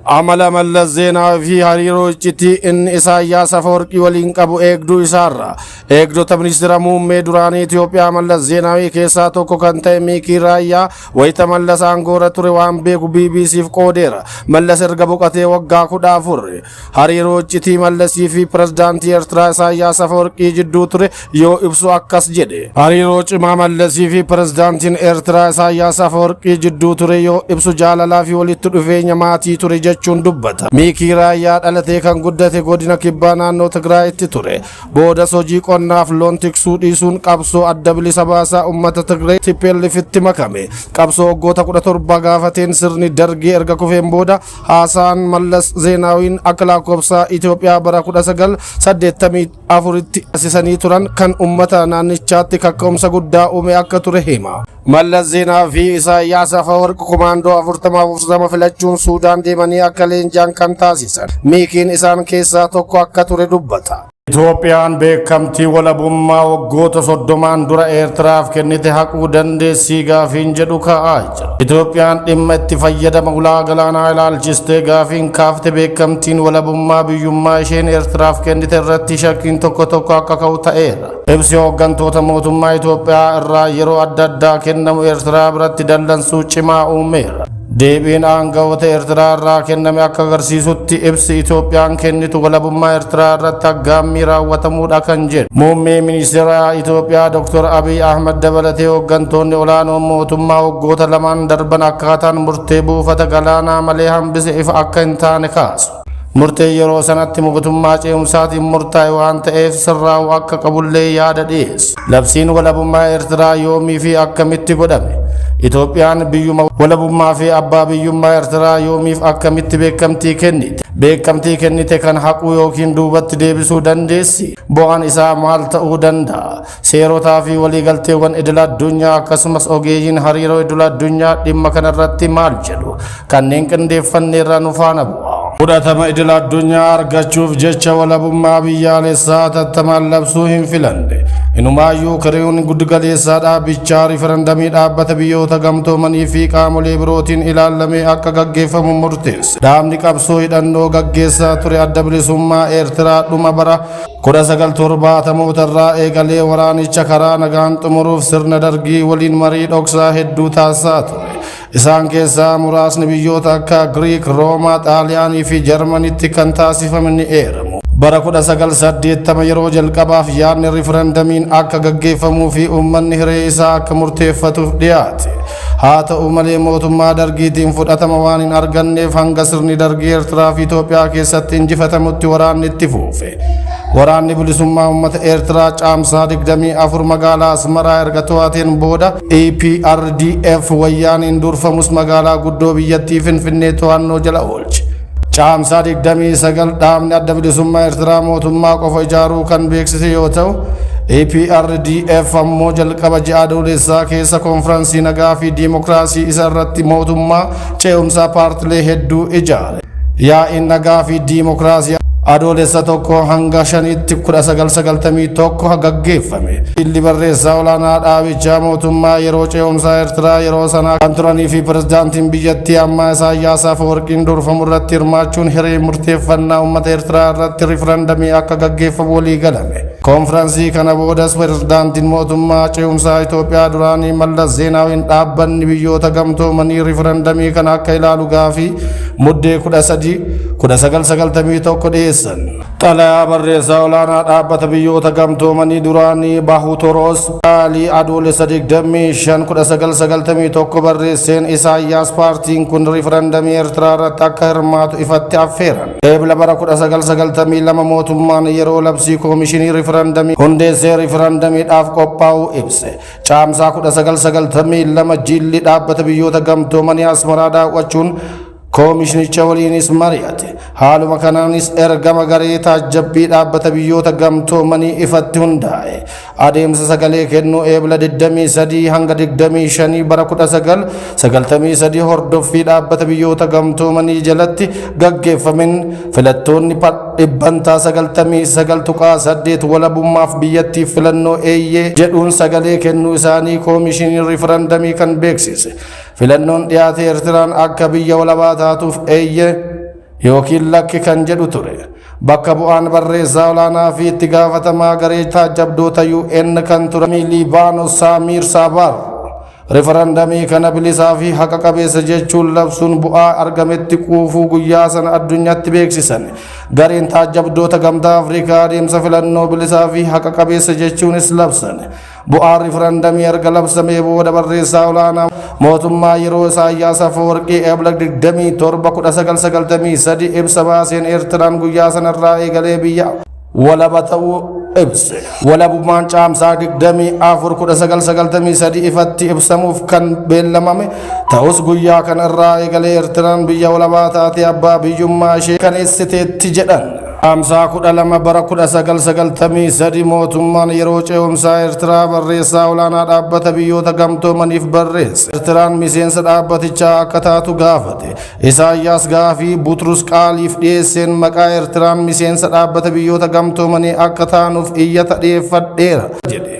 Amala Mallas Zeenaawii fi hariiroo iccitii inni Isaayyaas Afawarqii waliin qabu eegduu isaarra. Eegdota ministeera muummee duraanii Itoophiyaa Mallas Zeenaawii keessaa tokko kan ta'e Miikii Raayyaa wayita Mallas aangoorra ture waan beeku BBCf qoodeera. Mallas erga boqotee waggaa 14. Hariiroo iccitii Mallasii fi pirezidaantii Eertiraa Isaayyaas Afawarqii jidduu ture yoo ibsu akkas jedhe. Hariiroo cimaa Mallasii fi pirezidaantiin Eertiraa Isaayyaas Afawarqii jidduu ture yoo ibsu jaalalaa fi walitti dhufeenya maatii ture jechuun dubbata. Miikii Raayyaa dhalatee kan guddate godina kibbaa naannoo Tigraayitti ture. Boodas hojii qonnaaf loon tiksuu dhiisuun qabsoo adda bilisa baasaa uummata Tigree TPLFitti makame. Qabsoo waggoota 17 gaafateen sirni dargii erga kufeen booda haasaan Mallas Zeenaawiin akka lakkoofsa Itoophiyaa bara 1984tti taasisanii turan kan uummata naannichaatti kaka'umsa guddaa uume akka ture hima. Mallas Zeenaawii fi Isaayyaas Afawarqi komaandoo 40 filachuun Suudaan deemanii akka leenjaan kan taasisan. Miikiin isaan keessaa tokko akka ture dubbata. Itoophiyaan beekamtii walabummaa waggoota 30n dura Eertiraaf kennite haquu dandeessii gaafiin jedhu ka'aa jira. Itoophiyaan dhimma itti fayyadama ulaa galaanaa ilaalchistee gaafiin kaafte beekamtiin walabummaa biyyummaa isheen Eertiraaf kennite irratti shakkiin tokko tokko akka ka'u ta'eera. Ibsi hooggantoota mootummaa Itoophiyaa irraa yeroo adda addaa kennamu Eertiraa biratti dallansuu cimaa uumeera. Deebiin aangawoota Eertiraa irraa kenname akka agarsiisutti ibsi Itoophiyaan kennitu walabummaa Eertiraa irratti aggaammii raawwatamuudha kan jedhu. Muummee ministeera Itoophiyaa Dr. Abiy Ahmad dabalatee hooggantoonni olaanoon mootummaa waggoota lamaan darban akkaataan murtee buufata galaanaa malee hambise ifa akka hin taane kaasu. Murtee yeroo sanatti mootummaa ce'umsaatiin murtaa'e waan ta'eef sirraa'uu akka qabullee yaada dhiyeessu. Labsiin walabummaa Eertiraa yoomii fi akkamitti godhame? Itoophiyaan biyyuma walabummaa fi abbaa biyyummaa Eertiraa yoomiif akkamitti beekamtii kennite? Beekamtii kennite kan haquu yookiin duubatti deebisuu dandeessi? Bu'aan isaa maal ta'uu danda'a? Seerotaa fi waliigalteewwan idil addunyaa akkasumas ogeeyyiin hariiroo idil addunyaa dhimma kanarratti maal jedhu? Kanneen qindeeffanneerra nu faana bu'a. Fudhatama idil addunyaa argachuuf jecha walabummaa biyyaalessaa hatattamaan labsuu hin filanne. Inumaayyuu kireewwan giddugaleessaa dhaabbichaa riifarandamii dhaabbata biyyoota gamtoomanii fi qaamolee birootiin ilaallamee akka gaggeeffamu murteesse. Dhaabni qabsoo hidhannoo gaggeessaa ture adda bilisummaa Eertiraa dhuma bara 1970moota irraa eegalee waraanicha karaa nagaan xumuruuf sirna dargii waliin marii dhoksaa hedduu taasisaa ture. Isaan keessaa muraasni biyyoota akka Giriik, Roomaa, Xaaliyaanii fi Jarmanitti kan taasifame ni eeramu. Bara 1980 yeroo jalqabaaf yaadni riifarandamiin akka gaggeeffamuu fi uummanni hiree isaa akka murteeffatuuf dhiyaate. Haa ta'u malee mootummaa dargiitiin fudhatama waan hin arganneef hanga sirni dargii Eertiraa fi Itoophiyaa keessatti injifatamutti waraanni itti fufe. Waraanni bilisummaa uummata Eertiraa caamsaa 24 magaalaa Asmaraa erga to'ateen booda EPRDF wayyaaniin durfamus magaalaa guddoo biyyattii Finfinnee to'annoo jala oolche. Caamsaa 29 dhaabni adda bilisummaa Eertiraa mootummaa qofa ijaaruu kan beeksise yoo ta'u, EPRDF ammoo jalqaba ji'a adoolessaa keessa koonfiraansii nagaa fi diimokiraasii isa irratti mootummaa ce'umsaa paartilee hedduu ijaare. Yaa'iin nagaa fi diimokiraasii adoolessa 1 hanga 5tti 1991 gaggeeffame. Illi barreessaa olaanaa dhaabichaa mootummaa yeroo ce'umsaa Eertiraa yeroo sanaa kan turanii fi pirezidaantiin biyyattii ammaa Isaayyaas Afeworqiin durfamu irratti hirmaachuun hiree murteeffannaa uummata Eertiraa irratti riifarandamii akka gaggeeffamu walii galame. Koonfiraansii kana boodas pirezidaantiin mootummaa ce'umsaa Itoophiyaa duraanii Mallas Zeenaawiin dhaabbanni biyyoota gamtoomanii riifarandamii kana akka ilaalu gaafii muddee 13, 1991 dhiyeessan. Xalayaa barreessaa olaanaa dhaabbata biyyoota gamtoomanii duraanii Bahutoros Qaalii adoolessa 25, 1991 barreesseen Isaayyaas paartiin kun riifarandamii Eertiraa irratti akka hirmaatu ifatti affeeran. Eebla bara 1992 mootummaan yeroo labsii koomishinii riifarandamii hundeessee riifarandamiidhaaf qophaa'uu ibse. Caamsaa 1992 jilli dhaabbata biyyoota gamtoomanii Asmaraa daawwachuun koomishinicha waliinis mari'ate. Haaluma kanaanis ergama garee taajjabbii dhaabbata biyyoota gamtoomanii ifatti hundaa'e. Adeemsa sagalee kennuu eebla 23 hanga 25 bara 1993 hordoffii dhaabbata biyyoota gamtoomanii jalatti gaggeeffamen filattoonni dhibbantaa 99.8 walabummaaf biyyattiif filannoo eeyyee jedhuun sagalee kennuu isaanii koomishiniin riifarandamii kan beeksise. Filannoon dhiyaate Eertiraan akka biyya walabaa taatuuf eeyyee Yookiin lakki kan jedhu ture. Bakka bu'aan barreessaa olaanaa fi itti gaafatamaa garee taajjabdoota UN kan ture Liibaanos Saamiir Saabaar rifarandamii kana bilisaa fi haqa qabeessa jechuun labsuun bu'aa argametti quufuu guyyaa sana addunyaatti beeksisan. Gareen taajjabdoota Gamtaa Afrikaa adeemsa filannoo bilisaa fi haqa qabeessa jechuunis labsan. Bu'aan rifarandamii erga labsamee booda barreessaa olaanaa mootummaa yeroo Isaayyaas Afeworqii Ebla 27 1993 ibsa baaseen Eertiraan guyyaa sanarraa eegalee biyya walaba ta'uu ibse. Walabummaan Caamsaa 24 1993 ifatti ibsamuuf kan beellamame ta'us, guyyaa kanarraa eegalee Eertiraan biyya walabaa taatee abbaa biyyummaa ishee kaneessiteetti jedhan. Caamsaa 12 bara 1993 mootummaan yeroo ce'umsaa Eertiraa barreessaa olaanaa Dhaabbata Biyyoota Gamtoomaniif barreesse. Eertiraan miseensa dhaabbatichaa akka taatu gaafate. Isaayyaas gaafii Butrus Qaaliif dhiyeesseen maqaa Eertiraan miseensa Dhaabbata Biyyoota Gamtoomanii akka taanuuf iyyata dhiyeeffadheera jedhe.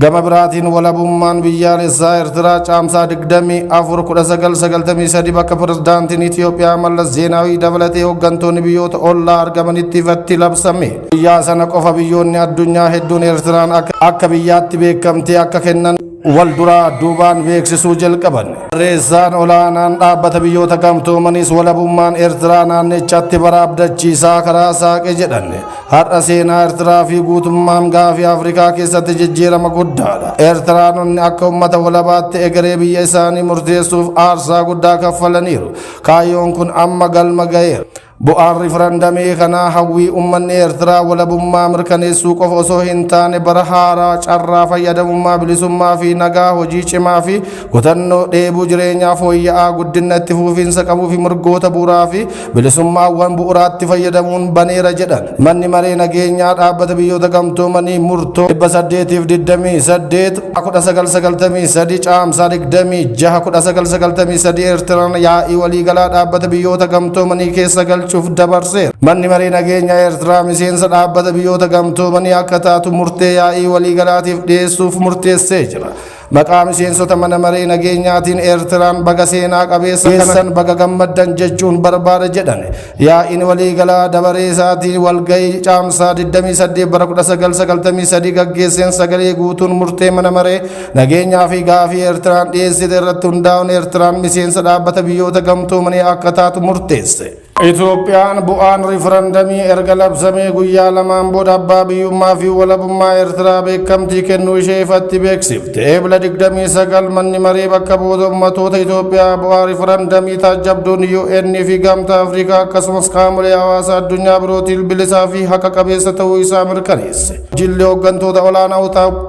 Gama biraatiin walabummaan biyyaalessaa Eertiraa Caamsaa 24 1993 bakka pirezidaantiin Itiyoophiyaa Mallas Zeenaawii dabalatee hooggantoonni biyyoota ollaa argamanitti ifatti labsame. Guyyaa sana qofa biyyoonni addunyaa hedduun Eertiraan akka biyyaatti beekamtee akka kennan wal duraa duubaan beeksisuu jalqaban. Barreessaan olaanaan Dhaabbata Biyyoota Gamtoomaniis walabummaan Eertiraa naannichatti bara abdachiisaa karaa saaqe jedhan. Har'a seenaa Eertiraa fi guutummaan gaafii Afrikaa keessatti jijjiirama guddaadha. Eertiraanonni akka uummata walabaatti egeree biyya isaanii murteessuuf aarsaa guddaa kaffalaniiru. Kaayyoon kun amma galma ga'eera. Bu'aan rifarandamii kanaa hawwii uummanni Eertiraa walabummaa mirkaneessuu qofa osoo hin taane, bara haaraa carraa fayyadamummaa, bilisummaa fi nagaa, hojii cimaa fi kutannoo, dheebuu jireenyaa fooyya'aa, guddina itti fufiinsa qabuu fi mirgoota bu'uuraa fi bilisummaawwan bu'uuraatti fayyadamuun baneera jedhan. Manni Maree Nageenyaa Dhaabbata Biyyoota Gamtoomanii murtoo 828 1993 Caamsaa 26 1993 Eertiraan yaa'ii waliigalaa Dhaabbata Biyyoota Gamtoomanii keessa galchuuf dabarseera. Manni Maree Nageenyaa Eertiraa miseensa Dhaabbata Biyyoota Gamtoomanii akka taatu murtee yaa'ii waliigalaatiif dhiyeessuuf murteessee jira. Maqaa miseensota Mana Maree Nageenyaatiin Eertiraan baga seenaa qabeessa keessan baga gammaddan jechuun barbaada jedhan. Yaa'iin waliigalaa dabaree isaatiin walgahii Caamsaa 28 bara 1993 gaggeesseen sagalee guutuun murtee Mana Maree Nageenyaa fi gaafii Eertiraan dhiyeessite irratti hundaa'uun Eertiraan miseensa Dhaabbata Biyyoota Gamtoomanii akka taatu murteesse. Itoophiyaan bu'aan rifarandamii erga labsamee guyyaa lamaan booda abbaa biyyummaa fi walabummaa Eertiraa beekamtii kennuu ishee ifatti beeksifte. Eebla 29 Manni Maree Bakka Bu'oota Ummatoota Itoophiyaa bu'aa rifarandamii taajjabdoonni UN fi Gamtaa Afrikaa akkasumas qaamolee hawaasa addunyaa birootiin bilisaa fi haqa qabeessa ta'uu isaa mirkaneesse. Jilli hooggantoota olaanaa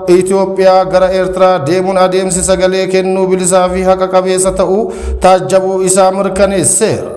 Itoophiyaa gara Eertiraa deemuun adeemsi sagalee kennuu bilisaa fi haqa qabeessa ta'uu taajjabuu isaa mirkaneesseera.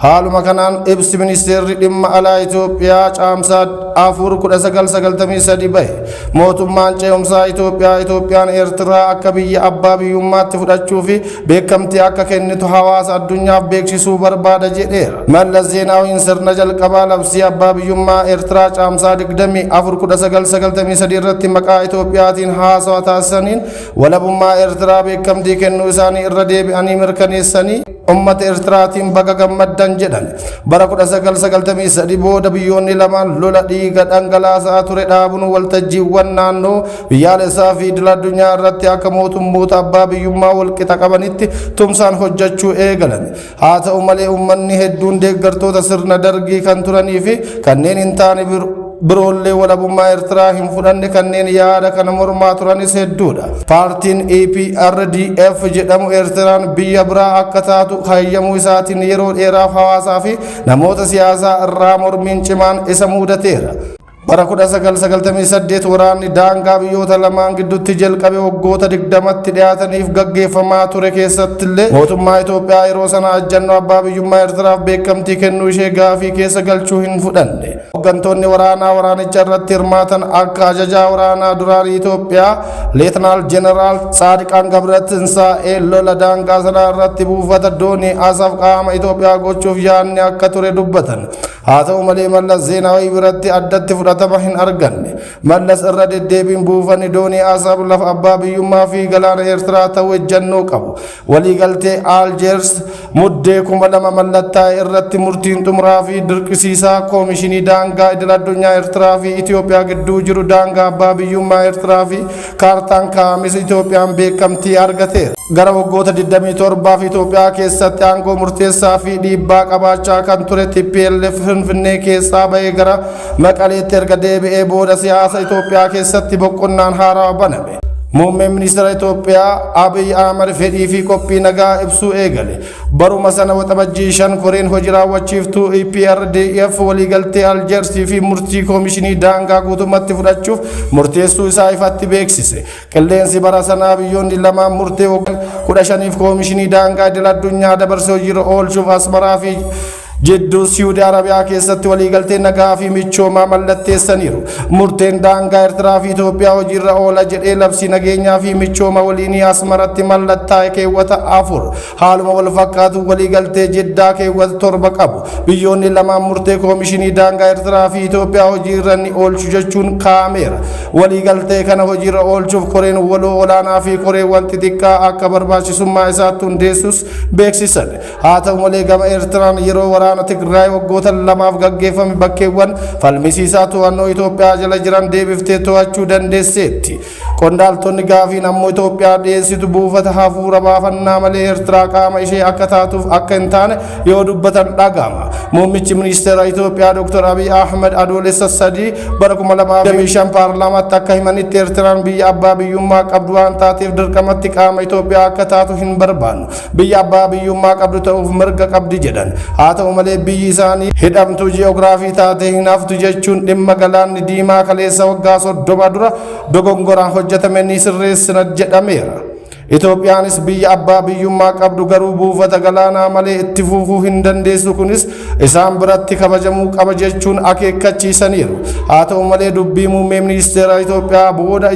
Haaluma kanaan ibsi Ministeerri Dhimma Alaa Itoophiyaa Caamsaa 4 1993 bahe mootummaan ce'umsaa Itoophiyaa Itoophiyaan Eertiraa akka biyya abbaa biyyummaatti fudhachuu fi beekamtii akka kennitu hawaasa addunyaaf beeksisuu barbaada jedheera. Mallas Zeenaawiin sirna jalqabaa labsii abbaa biyyummaa Eertiraa Caamsaa 24 1993 irratti maqaa Itoophiyaatiin haasawa taasisaniin walabummaa Eertiraa beekamtii kennuu isaanii irra deebi'anii mirkaneessanii ummata Eertiraatiin baga gammaddan jedhan. Bara 1993 booda biyyoonni lamaan lola dhiiga dhangalaasaa ture dhaabuun waltajjiiwwan naannoo, biyyaalessaa fi idil addunyaa irratti akka mootummoota abbaa biyyummaa walqixa qabanitti tumsaan hojjechuu eegalan. Haa ta'u malee, uummanni hedduun deeggartoota sirna Dargii kan turanii fi kanneen hin taane biroollee walabummaa Eertiraa hin fudhanne kanneen yaada kana mormaa turanis hedduudha. Paartiin EPRDF jedhamu Eertiraan biyya biraa akka taatu hayyamuu isaatiin yeroo dheeraaf hawaasaa fi namoota siyaasaa irraa mormiin cimaan isa mudateera. Bara 1998 waraanni daangaa biyyoota lamaan gidduutti jalqabe waggoota 20tti dhiyaataniif gaggeeffamaa ture keessattillee mootummaa Itoophiyaa yeroo sana ajjannoo abbaa biyyummaa Eertiraaf beekamtii kennuu ishee gaafii keessa galchuu hin fudhanne. Hooggantoonni waraanaa waraanicha irratti hirmaatan akka ajajaa waraanaa duraanii Itoophiyaa Leetanaal Jeneraal Tsaadiqaan Gabratinsaa'ee lola daangaa sanaa irratti buufata doonii Asab qaama Itoophiyaa gochuuf yaadni akka ture dubbatan. Haa ta'u malee Mallas Zeenaawii biratti addatti fudhatama hin arganne. Mallas irra deddeebiin buufanni doonii Asab lafa abbaa biyyummaa fi galaana Eertiraa ta'uu ejjannoo qabu. Waliigaltee Aljeers Muddee 2000 mallattaa'e irratti murtiin xumuraa fi dirqisiisaa Koomishinii Daangaa Idil-addunyaa Eertiraa fi Itoophiyaa gidduu jiru daangaa abbaa biyyummaa Eertiraa fi kaartaan kaa'ames Itoophiyaan beekamtii argateera. Gara waggoota 27f Itoophiyaa keessatti aangoo murteessaa fi dhiibbaa qabaachaa kan ture tplf Finfinnee keessaa bahee gara Maqaleetti erga deebi'ee booda siyaasa Itoophiyaa keessatti boqonnaan haarawaa baname. Muummeen Ministeera Itoophiyaa Abiy Ahmad fedhii fi qophii nagaa ibsuu eegale. Baruma sana Waxabajjii 5 koreen hojii raawwachiiftuu EPRDF waliigaltee Aljeersii fi murtii koomishinii daangaa guutummatti fudhachuuf murteessuu isaa ifatti beeksise. Qilleensi bara sanaa biyyoonni lamaan murtee waggaa 15f koomishinii daangaa idil addunyaa dabarse hojiirra oolchuuf Asmaraa fi Jidduu Si'uudi Arabiyaa keessatti waliigaltee nagaa fi michoomaa mallatteessaniiru. Murteen daangaa Ertiraa fi Itoophiyaa hojiirra oola jedhee labsii nageenyaa fi michooma waliinii Asmaratti mallattaa'e keewwata 4 haaluma walfakkaatuun waliigaltee Jiddaa keewwata 7 qabu. Biyyoonni lamaan murtee koomishinii daangaa Ertiraa fi Itoophiyaa hojiirra ni oolchu jechuun kaa'ameera. Waliigaltee kana hojiirra oolchuuf koreen waloo olaanaa fi koreewwan xixiqqaa akka barbaachisummaa isaatti hundeessus beeksisan. Haa ta'u malee gama Eertiraan yeroo waraana Tigraay waggoota lamaaf gaggeeffame bakkeewwan falmisiisaa to'annoo Itoophiyaa jala jiran deebiftee to'achuu dandeesseetti. Qondaaltonni gaafiin ammoo Itoophiyaa dhiyeessitu buufata hafuura baafannaa malee Eertiraa qaama ishee akka taatuuf akka hin taane yoo dubbatan dhaga'ama. Muummichi ministeera Itoophiyaa Dr. Abiy Ahmed Adoolessa 3 bara 2025 paarlaamaatti akka himanitti Eertiraan biyya abbaa biyyummaa qabdu waan taateef dirqamatti qaama Itoophiyaa akka taatu hin barbaannu. Biyya abbaa biyyummaa qabdu ta'uuf mirga qabdi jedhan. Haa ta'u malee biyyi isaanii hidhamtuu ji'oogiraafii taatee hin haftu jechuun dhimma galaanni diimaa kaleessa waggaa 30 dura dogongoraan hojjetame ni sirreessina jedhameera. Itoophiyaanis biyya abbaa biyyummaa qabdu garuu buufata galaanaa malee itti fufuu hin dandeessu kunis isaan biratti kabajamuu qaba jechuun akeekkachiisaniiru. Haa ta'u malee dubbii muummee ministeera Itoophiyaa booda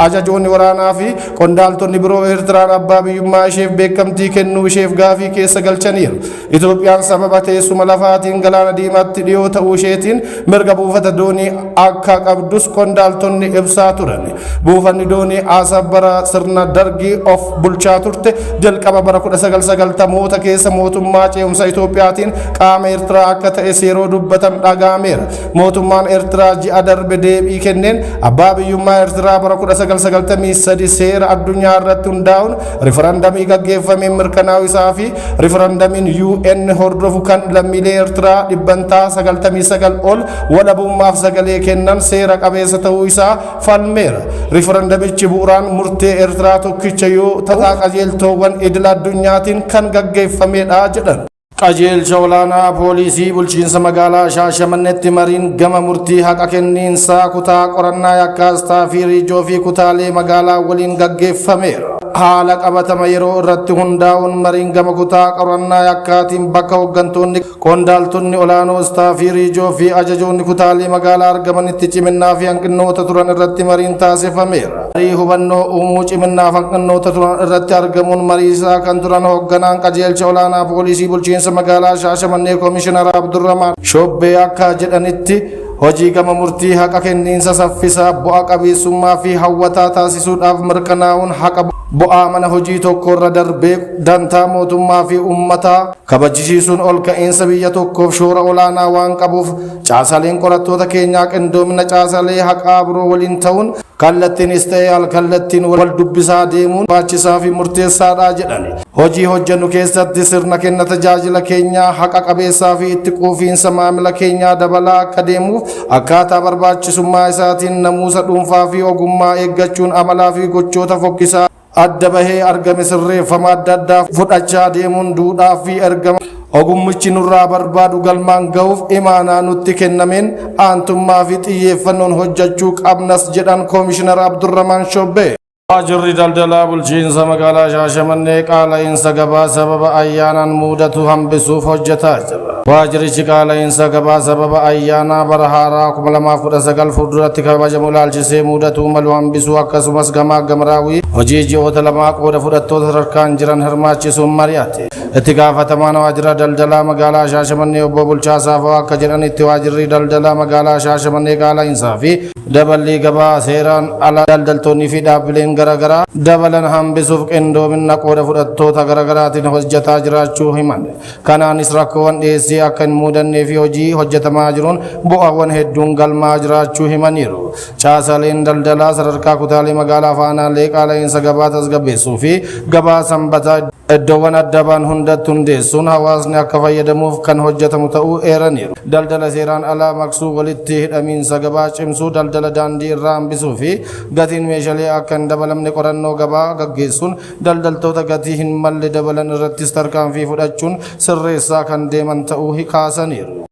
ajajoonni waraanaa fi Qondaaltonni biroo Eertiraan abbaa biyyummaa isheef beekamtii kennuu isheef gaafii keessa galchaniiru. Itoophiyaan sababa teessuma lafaatiin galaana diimaatti dhiyoo ta'uu isheetiin mirga buufata doonii akka qabdus qondaaltonni ibsaa turan. Buufanni doonii Asab bara sirna Dargii of bulchaa turte jalqaba bara 1990moota keessa mootummaa ce'umsa Itoophiyaatiin qaama Eertiraa akka ta'es yeroo dubbatan dhaga'ameera. Mootummaan Eertiraa ji'a darbe deebii kenneen abbaa biyyummaa Eertiraa bara 1993 seera addunyaa irratti hundaa'uun rifarandamii gaggeeffameen mirkanaa'uu isaa fi rifarandamiin UN hordofu kan lammiilee Eertiraa dhibbantaa 99 ol walabummaaf sagalee kennan seera qabeessa ta'uu isaa falmeera. Rifarandamichi bu'uuraan murtee Eertiraa tokkicha yoo ta'u qajeeltoowwan idil addunyaatiin kan gaggeeffamedha jedhan. Qajeelcha Olaanaa Poolisii Bulchiinsa Magaalaa Shaashamannetti mariin gama murtii haqa kenniinsaa kutaa qorannaa yakkaa istaafii riijoo fi kutaalee magaalaa waliin gaggeeffameera. Haala qabatama yeroo irratti hundaa'uun mariin gama kutaa qorannaa yakkaatiin bakka hoggantoonni, qondaaltonni olaanoo istaafii riijoo fi ajajoonni kutaalee magaalaa argamanitti ciminnaa fi hanqinnoota turan irratti mariin taasifameera. Marii hubannoo uumuu ciminnaaf hanqinnoota turan irratti argamuun mariisaa kan turan hoogganaan qajeelcha olaanaa poolisii bulchiinsa magaalaa Shaashamannee Komishinar Abdurramaan Shobbee akka jedhanitti hojii gama murtii haqa kenniinsa saffisaa bu'a qabeessummaa fi hawwataa taasisuudhaaf mirkanaa'uun haqa bu'aa mana hojii tokkorra darbee dantaa mootummaa fi uummataa kabajisiisuun ol ka'iinsa biyya tokkoof shoora olaanaa waan qabuuf caasaaleen qorattoota keenyaa qindoomina caasalee haqaa biroo waliin ta'uun kallattiinis ta'e alkallattiin wal dubbisaa deemuun barbaachisaa fi murteessaadha jedhani. Hojii hojjennu keessatti sirna kenna tajaajila keenyaa haqa qabeessaa fi itti quufiinsa maamila keenyaa dabalaa akka deemuuf akkaataa barbaachisummaa isaatiin namuusa dhuunfaa fi ogummaa eeggachuun amalaa fi gochoota fokkisaa adda bahee argame sirreeffama adda addaa fudhachaa deemuun duudhaa fi ergama ogummichi nurraa barbaadu galmaan gahuuf imaanaa nutti kennameen aantummaa fi xiyyeeffannoon hojjechuu qabnas jedhan Koomishinar Abdurramaan Shobbee. Waajjirri daldalaa bulchiinsa magaalaa Shaashamannee qaala'iinsa gabaa sababa ayyaanaan mudatu hambisuuf hojjetaa jira. Waajjirichi qaala'iinsa gabaa sababa ayyaanaa bara haaraa 2019 fuulduratti kabajamu ilaalchisee mudatuu malu hambisuu akkasumas gamaa gama raawwii hojii ji'oota lamaa qooda fudhattoota sadarkaan jiran hirmaachisuun mari'ate. Itti gaafatamaan waajjira daldalaa magaalaa Shaashamannee obbo Bulchaa Saafoo akka jedhanitti, waajjirri daldalaa magaalaa Shaashamannee qaala'insaa fi daballii gabaa seeraan ala daldaltoonnii fi dhaabbileen garaagaraa dabalan hambisuuf qindoomina qooda fudhattoota garaagaraatiin hojjetaa jiraachuu himan. Kanaanis rakkoowwan dhiyeessii akka hin mudannee fi hojii hojjetamaa jiruun bu'aawwan hedduun galmaa jiraachuu himaniiru. Caasaaleen daldalaa sadarkaa kutaalee magaalaa faanaalee qaala'insa gabaa tasgabbeessuu fi gabaa sanbataa iddoowwan adda ba'an hundatti hundeessuun hawaasni akka fayyadamuuf kan hojjetamu ta'uu eeraniiru. Daldala seeraan alaa maqsuu, walitti hidhamiinsa gabaa cimsuu, daldala daandii irraa hambisuu fi gatiin meeshaalee akka hin dabalamne qorannoo gabaa gaggeessuun daldaltoota gatii hin malle dabalan irrattis tarkaanfii fudhachuun sirreessaa kan deeman ta'uu kaasaniiru.